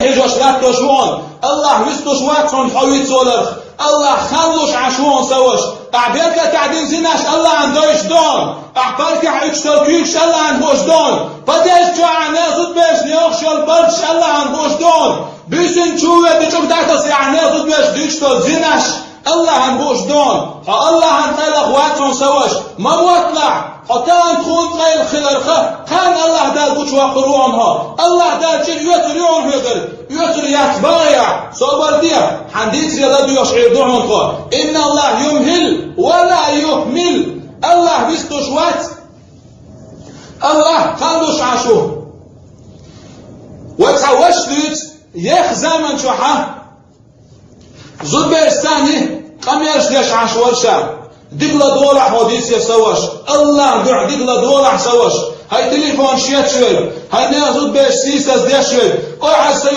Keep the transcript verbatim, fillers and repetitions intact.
хьежош латтош ву хьуна. АллахӀ вистуш вац хьуна хьо вицваларх. АллахӀ ханлуш Ӏаш ву хьуна, са ваша. Ахь беркатехь дина зинаш АллахӀана дойуш ду хьуна. Ахь паркехь уьттуш долу куьйгаш АллахӀана хууш ду хьуна. Подъезд чохь ахь нехан зудабераш йохуш йолу барзаш АллахӀана хууш ду хьуна. Буьйсанна чу а веъна чӀуг дӀатаса ахь нехан зудабераш дуьйцуш долу зинаш АллахӀана хууш ду хьуна. Хьо АллахӀана къайлаха вац хьуна, са ваша. Ма мотталахь, хьо тахана тхуна къайлаха хиларх, кхана АллахӀ Дала гучувоккхур ву хьуна хьо. АллахӀ Дала чӀир оьцур ю хьуна хьоьгара. Оьцур яц, бахьа яц, собар де, хьан дийцаре ладоьгӀуш Ӏийр ду хьуна тхо. Инна АллахӀа юмхӀил ва ла юхмил. АллахӀ вистуш вац. АллахӀ ханлуш Ӏаш ву. Вай цхьа ваша дуьйцу, еха заман чохь а зудабераш царна къамелаш деш Ӏаш вара ша. Дика ладогӀалахь хьо, дийцаре, са ваша. АллахӀан дуьхьа дика ладогӀалахь, са ваша. Хьайн телефонаш етташ верг, хьайн нехан зудабераш сийсаз деш верг, ой, хьан са